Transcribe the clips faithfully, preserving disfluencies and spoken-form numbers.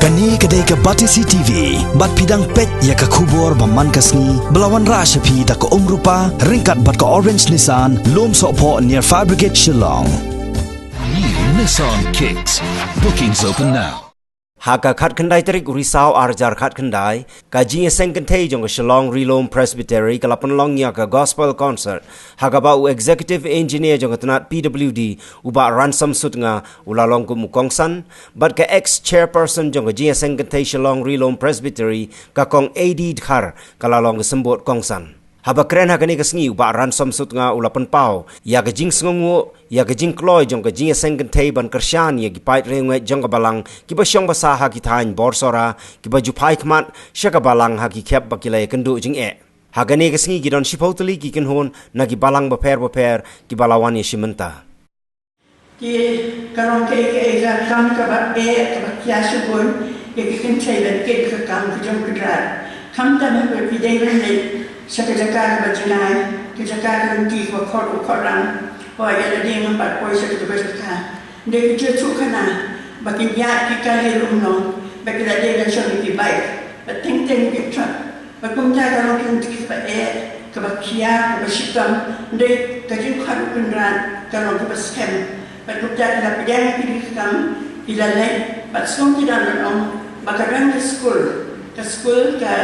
Kane ka dei ka Batesi T V, bad phi dang peit ïa ka khubor ba man ka sngi, ba la wanrah sha phi da ka Umrupa, ryngkat bad ka Orange Nissan, Lum Sohphoh near Fire Brigade Shillong. New Nissan Kicks. Bookings open now. Ha ka khatkhyndai tarik u Risaw ar hajar khatkhyndai, ka jingïaseng kynthei jong ka Shillong Ri Lum Presbytery ka la pynlong ïa ka Gospel Concert, ha kaba u Executive Engineer jong ka tnat P W D, u Bah Ransom Sutnga, u la long kum u kongsan, bad ka ex chairperson jong ka jingïaseng kynthei Shillong Ri Lum Presbytery, ka Kong A D Dkhar, ka la long ka symbud kongsan. Haba kren ha kane ka sngi u Bah Ransom Sutnga u la pynpaw ïa ka jingsngewnguh, ïa ka jingkloi jong ka jingïaseng kynthei ban kyrshan ïa ki paid riewngeit jong ka balang kiba shong basa ha ki thaiñ bor Sohra, kiba ju phai khmat sha ka balang ha ki khep ba ki la ïakynduh jingeh. Ha kane ka sngi ki don shiphew tylli ki kynhun na ki balang bapher bapher kiba la wan ïashim bynta. Te ka long kaei kaei ka kam kaba eh kaba khia shibun ïa ki kynthei ban kit ka kam ka jong Kynrad. Khamtam haba phi dei ban leit sha ka jaka kaba jngai, ka jaka ka lynti kaba khot u khot rang, hooid, ïa lade ngam pat poi sha kata ka jaka. Hynrei ki ju thuh khana ba kin ïaid ki kali lum long, ba ki la dei ban shong ïa ki bike, ba teng teng ki truck. Bad kumta ka long ka lynti kaba eh, kaba khia, kaba shitom, hynrei ka jingkhot u Kynrad ka long kaba skhem. Bad kumta ki la pdiang ïa ki kam, ki la leit, bad sngewthuh ki dang don ong ba ka don ka skul, ka skul ka,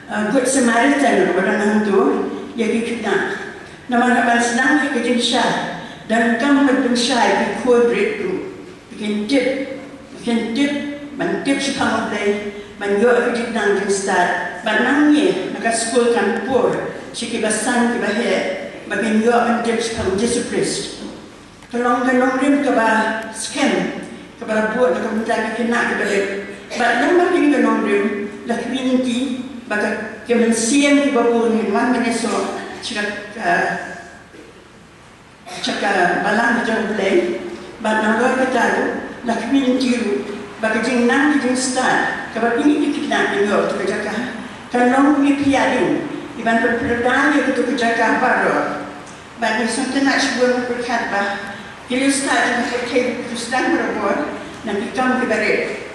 uh, Good Samaritan kaba don hangto ïa ki khynnah. Namar haba sdang ïa ka jingshai, donkam ban pynshai ki khun rit ruh. Ba kin tip, ba kin tip, ban tip shaphang U Blei, ban ïoh ka jingkynang jingstad, bad nangne na ka skul kan pur sha kiba san kiba heh, ba kin ïoh ban tip shaphang U Jisu Khrist. Ka long ka nongrim kaba skhem, kaba la buh na ka bynta ki khynnah kiba rit. Bad namar kane ka nongrim, la khmih lynti ba ka, ka mynsiem kiba bun kin wan ban ïasoh sha ka, ka sha ka balang ka jong U Blei, bad nalor kata ruh, la khmih lynti ruh ba ka jingnang ka jingstad kaba pynïaid ki khynnah kin ïoh ka jaka, kan long kum ïa phi ïa u, ïa ban pynpyrda ïa kata ka jaka baroh. Bad ngi sngewtynnat shibun ban pyrkhat ba ki riewstad jong ka pyrthei ki ju sdang barabor na ki kam kiba rit.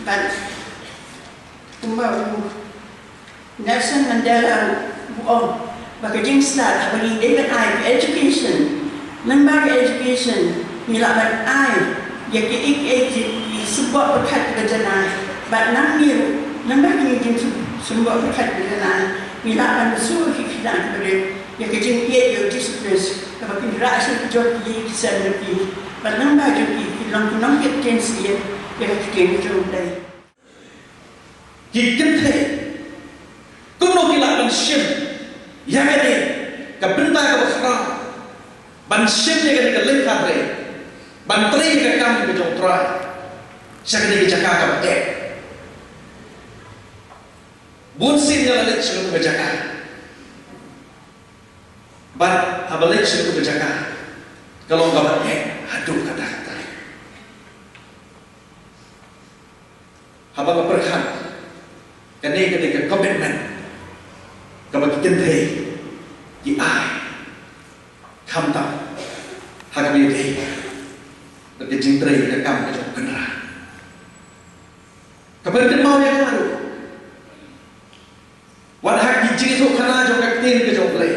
Bad kumba u Nelson Mandela u ong ba ka jingstad haba ngi dei ban ai ka education, lyngba ka education ngi lah ban ai ïa kiei kiei ki symboh pyrkhat kiba janai. Bad nangne ruh lyngba kine ki symboh pyrkhat kiba janai ngi lah ban bynsuh ïa ki khynnah kiba rit ïa ka jingïeit ïa U Jisu Khrist, kaba kin rah sha ki jong ki, ki sem jong ki, bad lyngba jong ki kin long ki nongïaid ktien syiar ïa ka ktien jong U Blei. Ki kynthei kumno ki lah ban shim ïa kane ka bynta kaba khraw, ban shim ïa kane ka lyngkha trei, ban trei ïa ka kam ka jong U Trai sha kane ka jaka kaba eh. Bun sien nga la leit sha kane ka jaka, bad haba leit sha kane ka jaka ka long kaba eh haduh katta katta. Haba nga pyrkhat, kane, kane ka commitment kaba ki kynthei ki ai, khamtam ha kaba ïadei bad ka jingtrei ka kam ka jong u Kynrad. Ka pynkynmaw ïa nga ruh wat ha ki jingïathuhkhana jong ka ktien ka jong U Blei,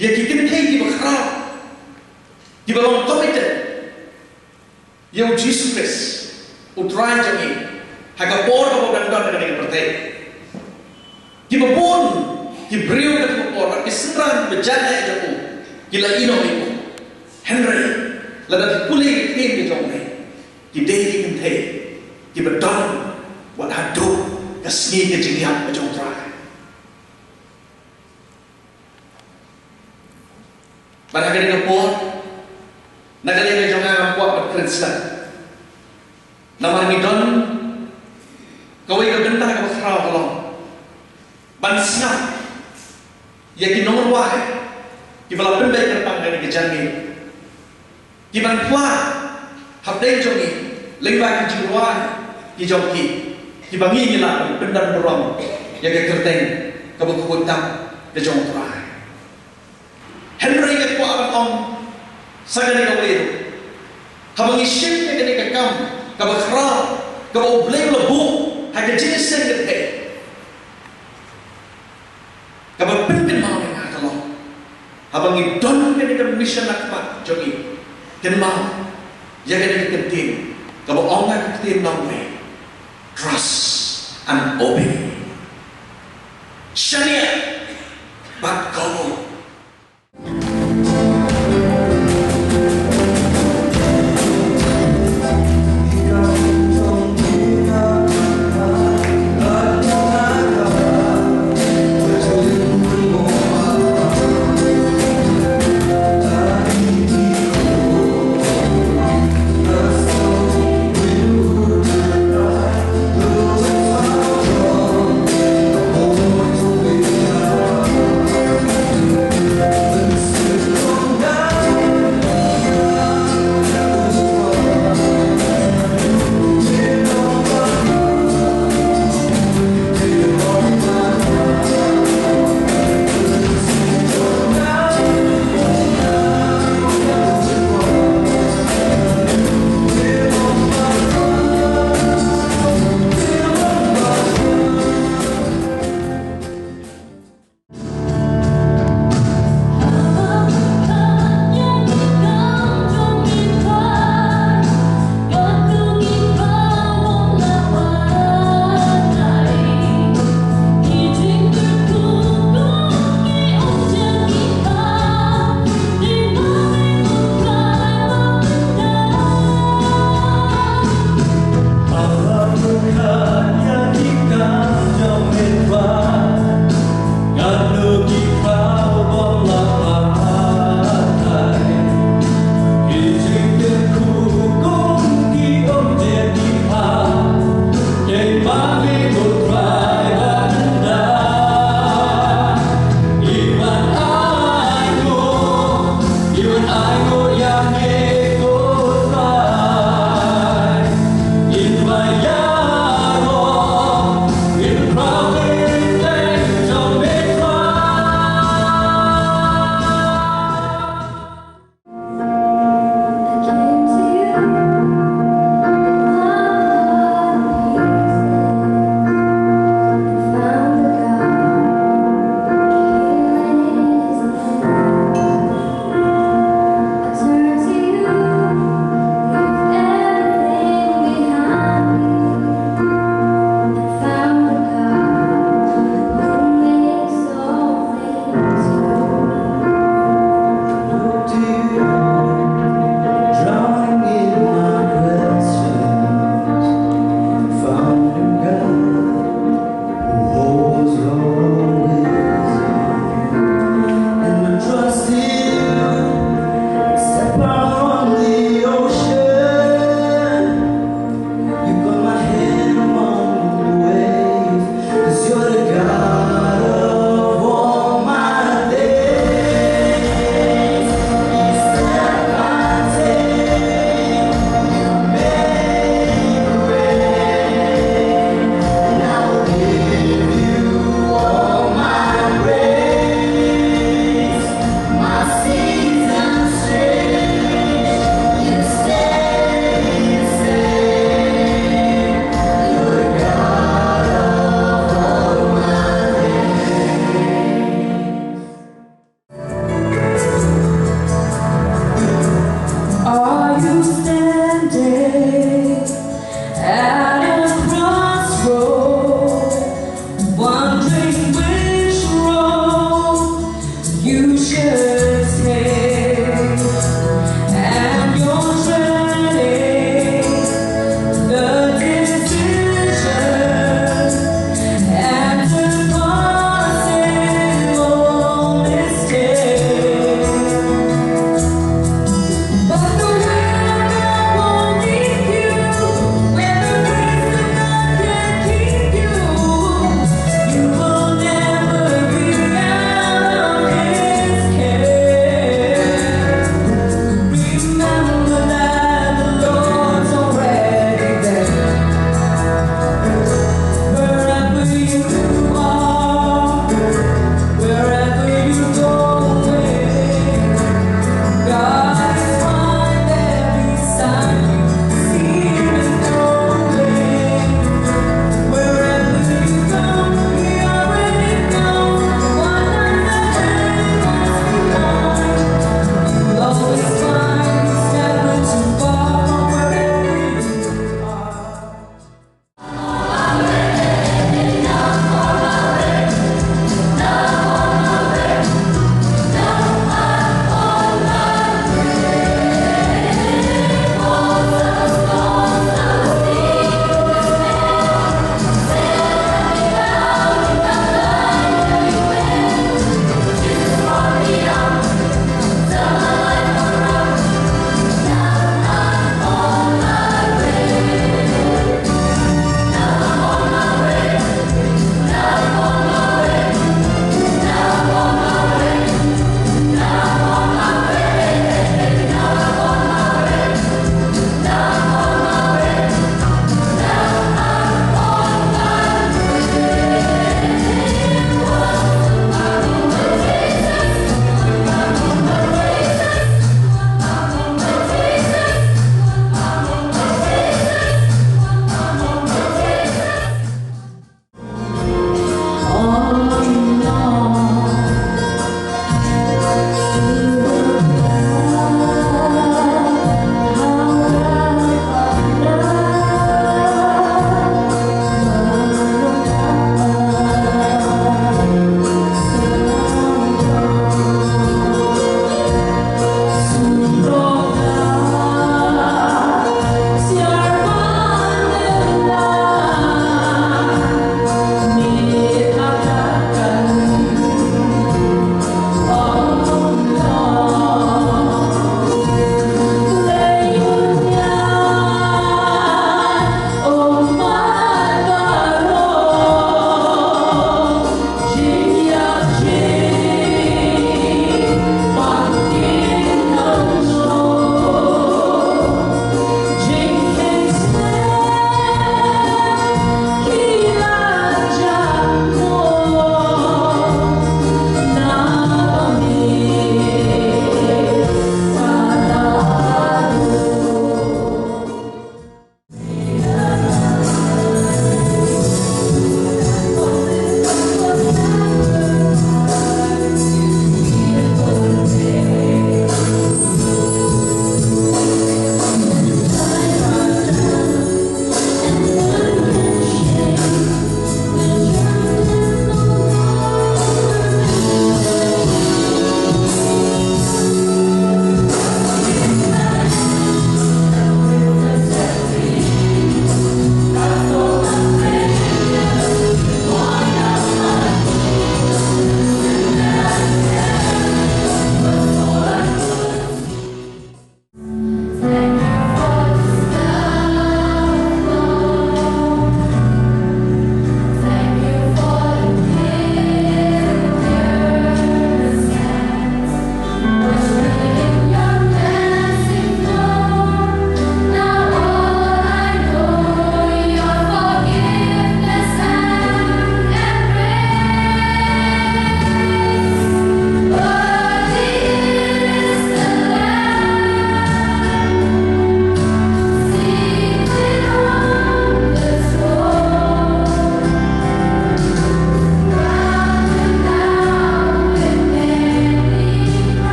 ïa ki kynthei kiba khraw, kiba long committed ïa U Jisu Khrist, U Trai jong ngi, ha ka por kaba u dang don ha kane ka pyrthei. Kiba bun ki briew ha kane ka por, ki synran kiba jan eh jong u, ki la ïehnoh ïa u. Hynrei lada phi pule ïa ka ktien ka jong U Blei, ki dei ki kynthei kiba don wat haduh ka sngi ka jingïap ka jong U Trai. Bad ha kane ka por, na ka liang ka jong nga, ngam kwah ban kren slem. Namar ngi don kawei ka bynta kaba khraw ka long ban sngap ïa ki nongrwai kiba la pynbeit kyrpang ha kane ka janmiet, kiban phla hapdeng jong ngi lyngba ki jingrwai ki jong ki, kiba ngi, ngi lah ban pyndon burom ïa ka kyrteng kaba khuid tam ka jong U Trai. Hynrei nga kwah ban ong sa kane kawei ruh, haba ngi shim ïa kane ka kam Kaba khraw, kaba U Blei u la buh ha ka jingïaseng kynthei. Kaba pynkynmaw ïa nga ka long, haba ngi don kane ka mission ha khmat jong ngi, kynmaw ïa kane ka ktien kaba ong ha ka ktien nongwei, trust and obey. Shaniah bad kawei.